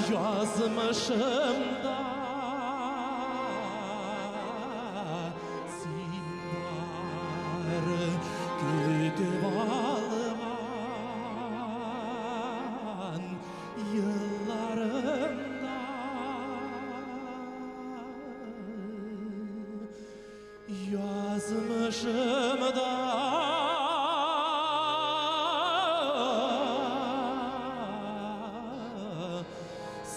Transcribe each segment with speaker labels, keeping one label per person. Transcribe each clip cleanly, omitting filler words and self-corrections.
Speaker 1: Язмышымда син бар, көтеп алган елларымда. Язмышымда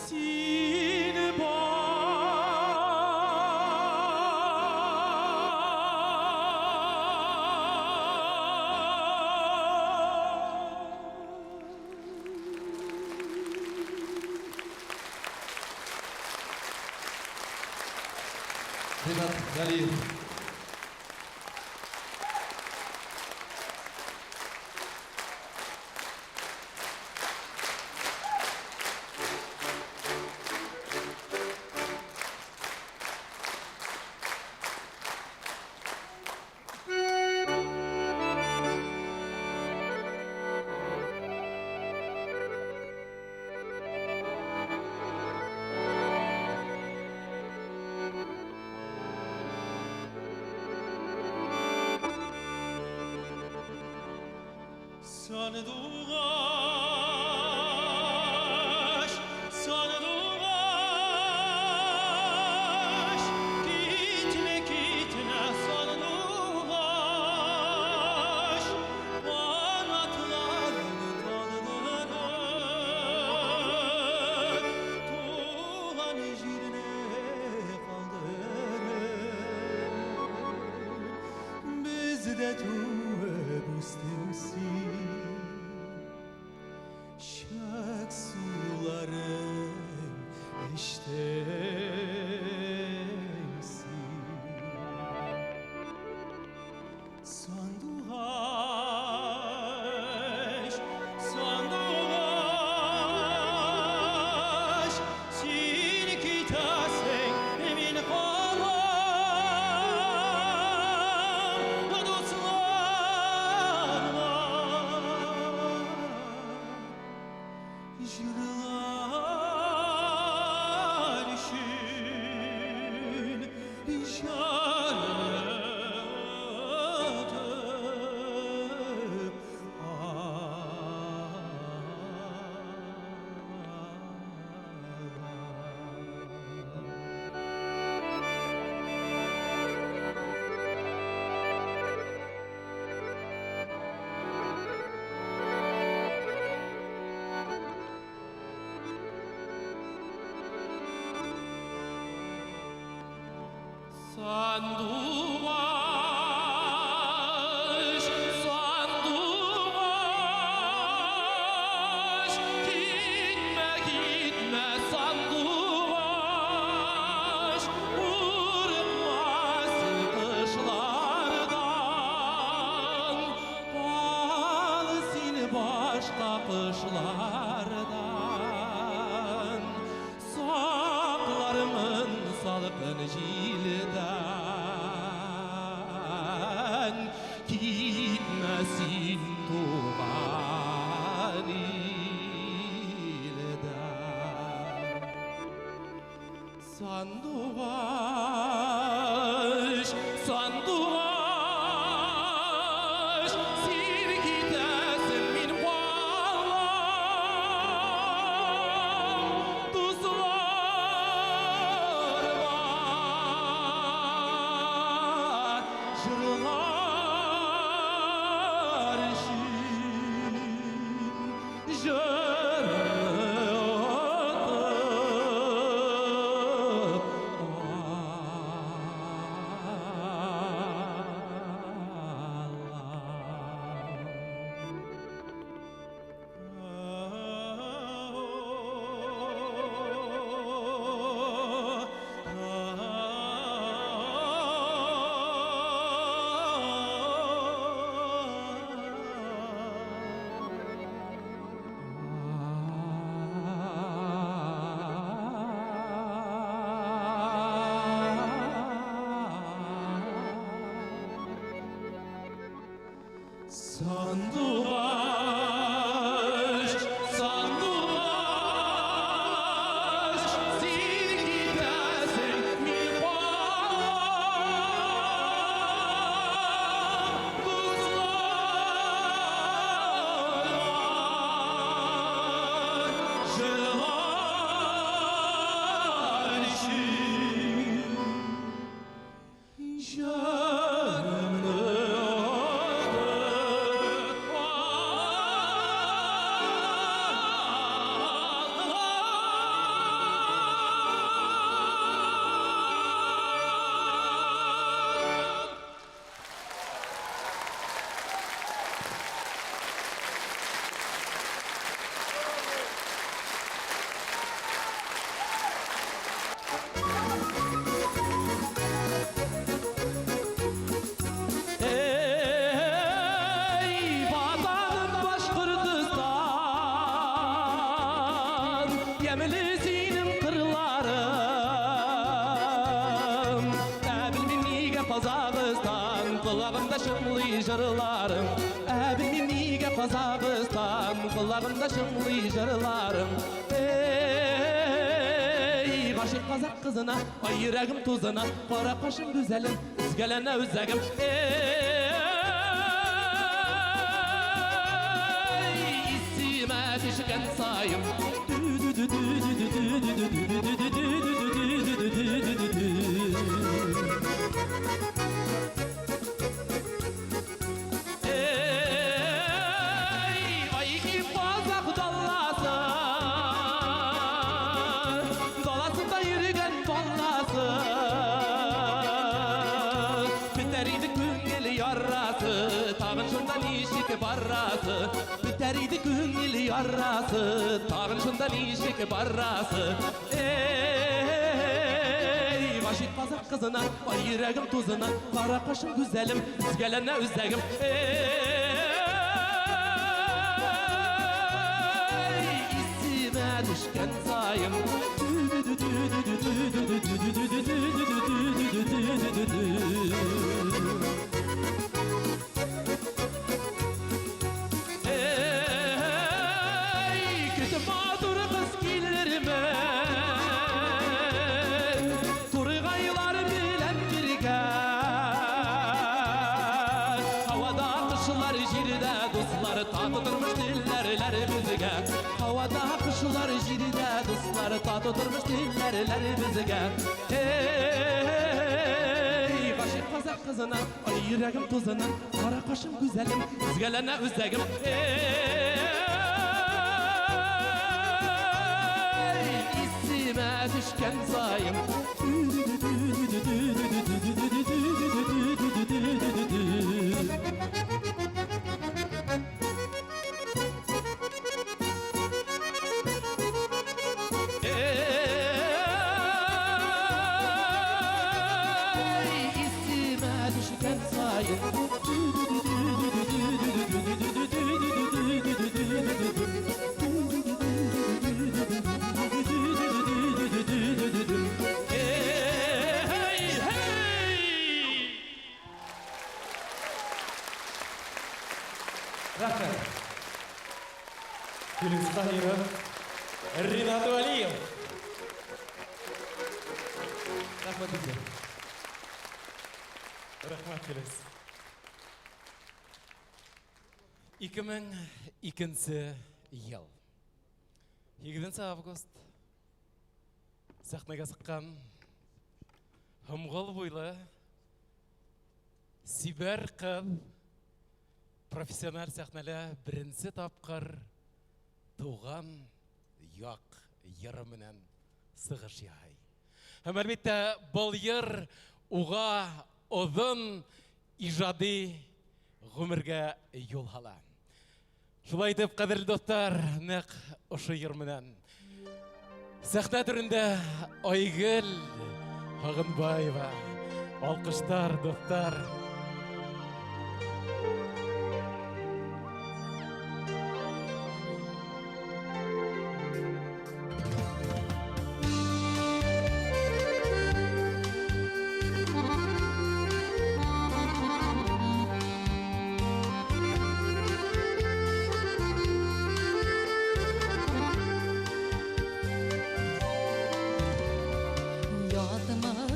Speaker 1: син бар.
Speaker 2: Ринат Галиев.
Speaker 1: Sandugaç, sandugaç, gitme gitme sandugaç, kanatlarını kaldırıp tuğan yerine kaldırıp bizde tuğ üstümsün. Şak suların eştensin. Sandugaç, sandugaç, sen kitasen min qalam dostlarla. Jırlar işin işaretim ağlar. Sandugaç, sandugaç, gitme gitme sandugaç, vurmasın kışlardan, kal seni başka kışlardan, saklarımın salkın jilden, gitmesin tuğan ilden. Sandugaç, sandugaç, sen gidesin min valam, dostlar var, jırlar işin, jırını atıp ağlar. Колагымда чыңлый җырларың. Ә белмим нигә Казахстан, Колагымда чыңлый җырларың. Эй, гашыйк казак кызына, Ай йөрәгем тузына, Кара кашың гүзәлем, Өзгәләнә үзәгем. Эй, исемә төшкән саен. Эй, ай казак даласы, Даласында йөргән баласы. Бетәр иде күңел ярасы, Тагын шунда ничек барасы. Бетәр иде күңел ярасы, Тагын шунда ничек барасы. Эй, гашыйк казак кызына, Ай йөрәгем тузына, Кара кашың гүзәлем, Өзгәләнә үзәгем. Эй, исемә төшкән саен. Ey, көтеп матур кыз килерме? Тургайлар белән бергә. Һавада кошлар, җирдә дуслар, тату тормыш теләрләр безгә. Һавада кошлар, җирдә дуслар, тату тормыш теләрләр безгә. Эй, гашыйк казак кызына, ай йөрәгем тузына, Кара кашым гүзәлем, Өзгәләнә үзәгем. Эй, исемә төшкән саен. Ey, исемә төшкән саен. Эй, hey!
Speaker 3: Рәхмәт. Филүс Каһиров, Ринат Вәлиев.
Speaker 2: Рәхмәт сезгә.
Speaker 3: Рәхмәт, Филүс. 2002 ел. 8 август. Сәхнәгә чыккан Һомгол буйлы сибәр кыз профессиональ сәхнәлә беренче тапкыр Туган як йыры менән сыгыш яһай. Һәм әлбәттә, был йыр уга озын ижади гомергә юл һала. Шулай итеп, кадерле дуслар, нәкъ ошо йыр менән сәхнә түрендә Айгөл Һагынбаева. Алкышлар, дуслар.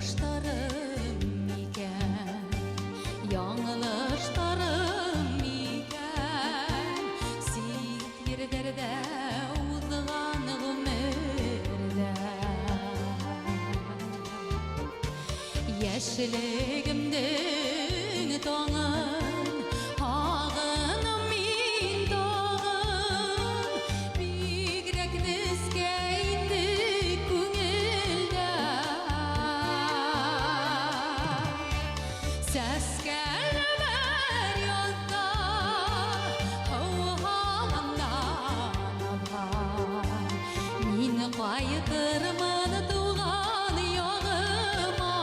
Speaker 4: Язмышларым микән, яңылышларым микән, Сит ерләрдә узган гомердә. Яшьлегемнең таңын һагынам мин тагын, Бигрәк нечкә инде күңелдә. Сәскәләр язда, һаваланнан алган. Мин кайтырмын туган ягыма.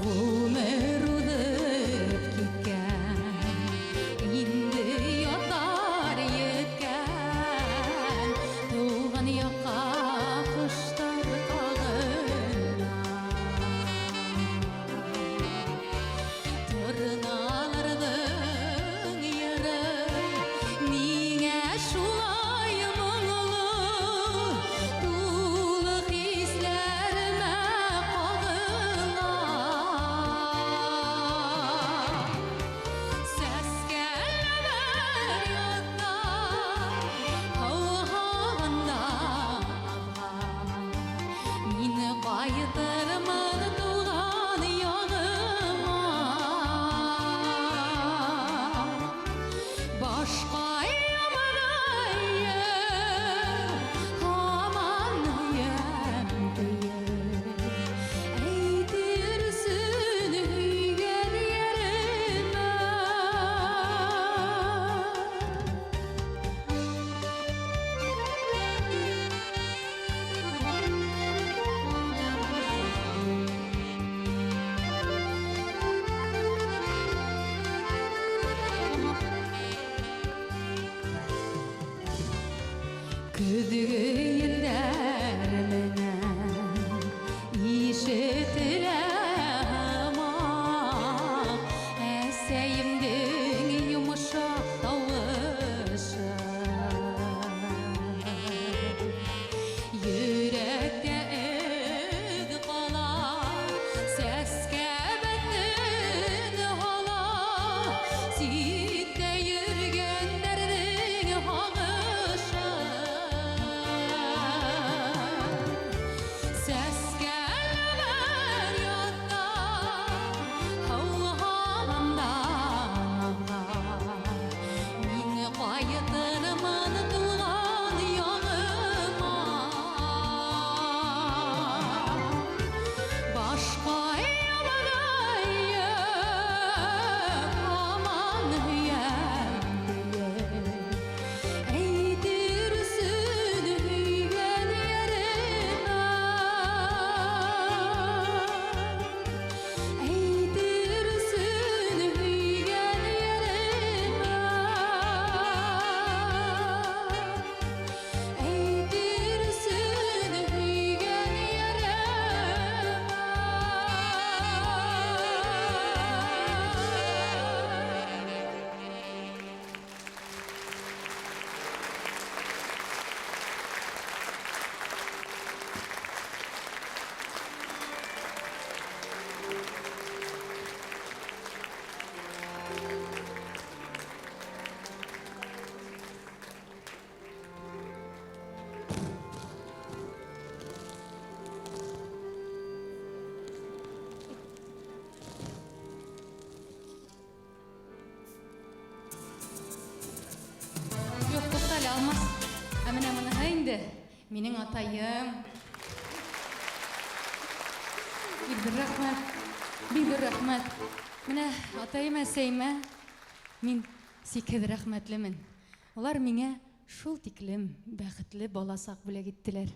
Speaker 4: Гомер узып киткән, инде язлар еткән, туган якка кошлар кагыла. Торналарның йыры миңа шулай моңлы, тулы хисләремә кагыла. Сәскәләр ята, һауһаганда мин кайтырмын туган ягыма. Башкаем һаман ямь тоеп, әйтерсең һөйгән яремә. Көзге елләр менән ишетелә һаман әсәемнең йомшак тавышы. Йөрәктә эз кала, сәскә бәтен һала, ситтә йөргәннәрнең һагышы. Сәскәләр ята, һауһаганда мин кайтырмын туган ягыма. Башкаем һаман һөям диеп, әйтерсең һөйгән яремә. Әйтерсең һөйгән яремә. Әйтерсең һөйгән яремә. Юк, туктале, Алмаз. Ә менә монысы инде минем атаем. Бик зур рәхмәт. Бик зур рәхмәт. Менә атаем, әсәемә мин сикез рәхмәтлемен. Алар миңа шул тиклем бәхетле балачак бүләк иттеләр.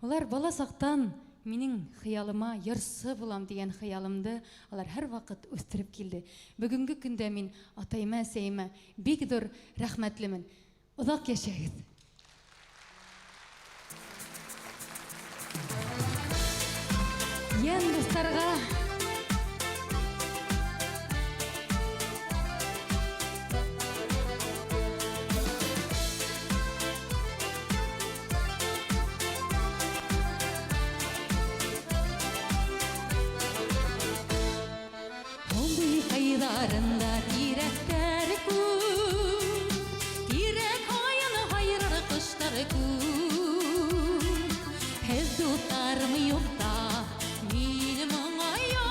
Speaker 4: Алар балачактан минем хыялыма йырчы булам дигән хыялымды алар һәрвакыт үстереп килде. Бүгенге көндә мин атаема, әсәемә бик зур рәхмәтлемен. Озак яшәгез. Йән дусларга Кайларында тирәкләр күп, тирәк һаен һайрар кошлар күп. Һез дусларым юкта, мин моңаям.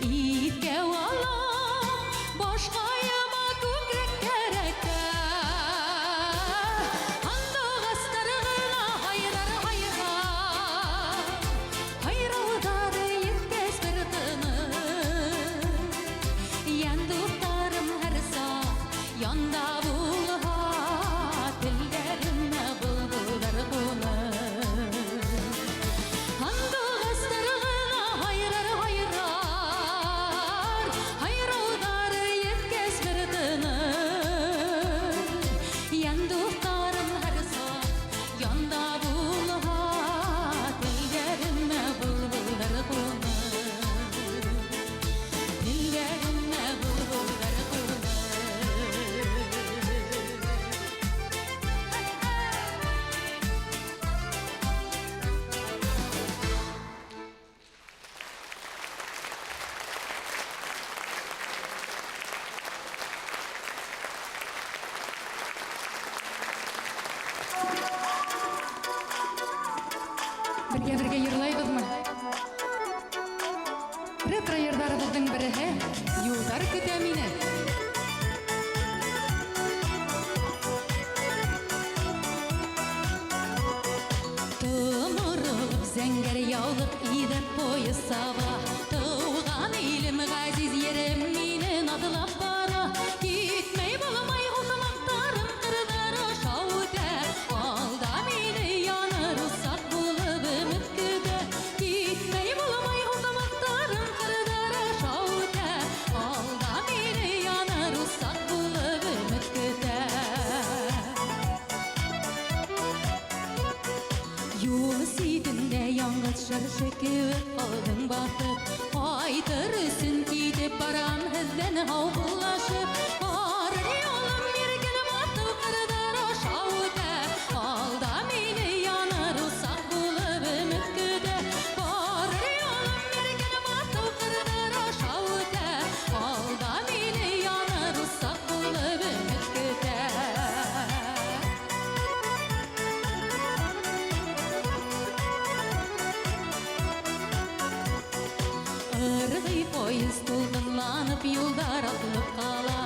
Speaker 4: Иткә алам, башкаема күкрәк кәрәккә. Андагастар гына хайрар хайрар, хайраулары еткәч бер тынып. Йән дуҫтарым һәр саҡ янда булһа, телдәремә былбылдар ҡуныр. Һандуғастар ғына һайрар һайрар, һайрауҙары еткәс бер тынып. Йән дуҫтарым һәр саҡ янда булһа, телдәремә былбылдар ҡуныр. Телдәремә былбылдар ҡуныр. Бергә-бергә йырлайбыҙмы? Ретро йырҙарыбыҙҙың береһе «Юлдар көтә мине». Томоролоп зәңгәр яулыҡ иҙәп поезд саба. Тыуған илем, ғәзиз ерем мине наҙлап бара. Китмәй булмай һуҡмаҡтарым ҡырҙар аша үтә. Алда мине яныр усаҡ булып өмөт көтә. Китмәй булмай һуҡмаҡтарым ҡырҙар аша үтә. Алда мине яныр усаҡ булып өмөт көтә. Юл ситендә яңгыз шыршы кебек калдың батып. Кайтыр өсөн китеп барам һеҙҙән һаубуллашып. Барыр юлым иркен матур ҡырҙар аша үтә. Алда мине яныр усаҡ булып өмөт көтә. Барыр юлым иркен матур ҡырҙар аша үтә. Алда мине яныр усаҡ булып өмөт көтә. Ырғый поезд тулҡынланып юлдар атылып ҡала.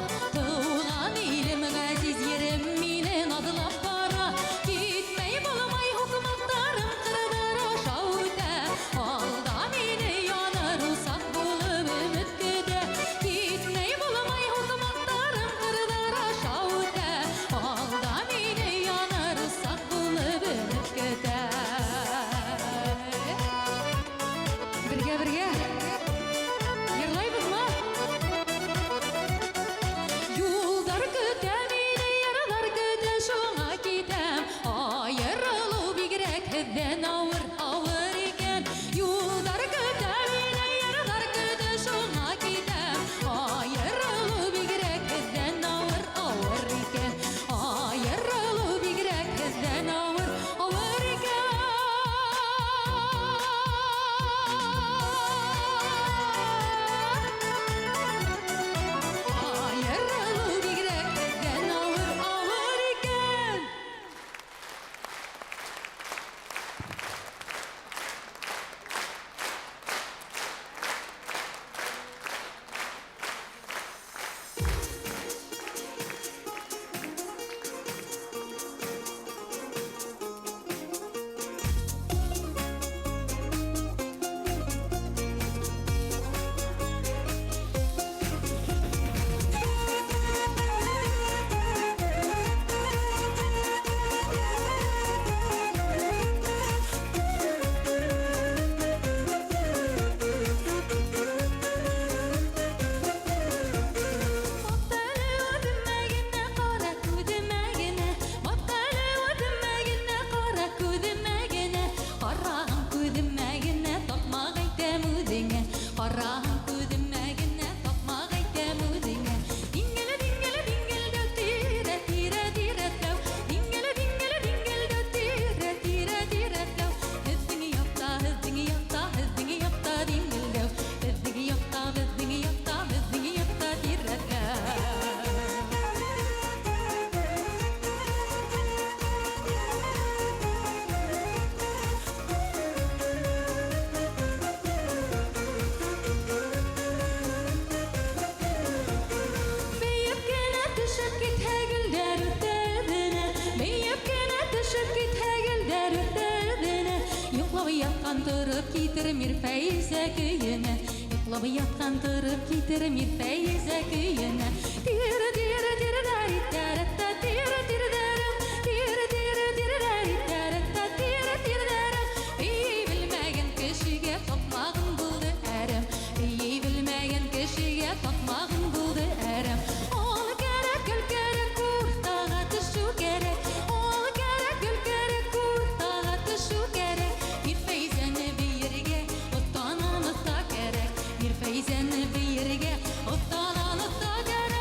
Speaker 4: торып китер Мирфәйзә көенә. Йоклап яткан торып китер Мирфәйзә көенә. Тир тир тир дәри тәрәттә тир тир дәрәм. Тир тир тир дәри тәрәттә тир тир дәрәм. Бии белмәгән кешегә такмагың булды әрәм. Бии белмәгән кешегә такмагың булды әрәм. Ул кәрәк, гөл кәрәк, уртага төшү кәрәк. Ул кәрәк, гөл кәрәк, уртага төшү кәрәк. Мирфәйзәне биергә оттанан оста кәрәк. Мирфәйзәне биергә оттанан оста кәрәк.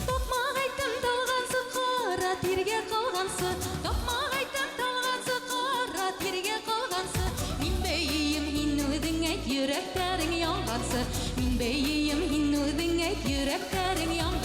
Speaker 4: Токмак әйтәм талгансы, кара тиргә калгансы. Токмак әйтәм талгансы, кара тиргә калгансы. Мин бәйем, һин үзең әйт, йөрәкләрең янгансы. Мин бәйем, һин үзең әйт, йөрәкләрең янгансы.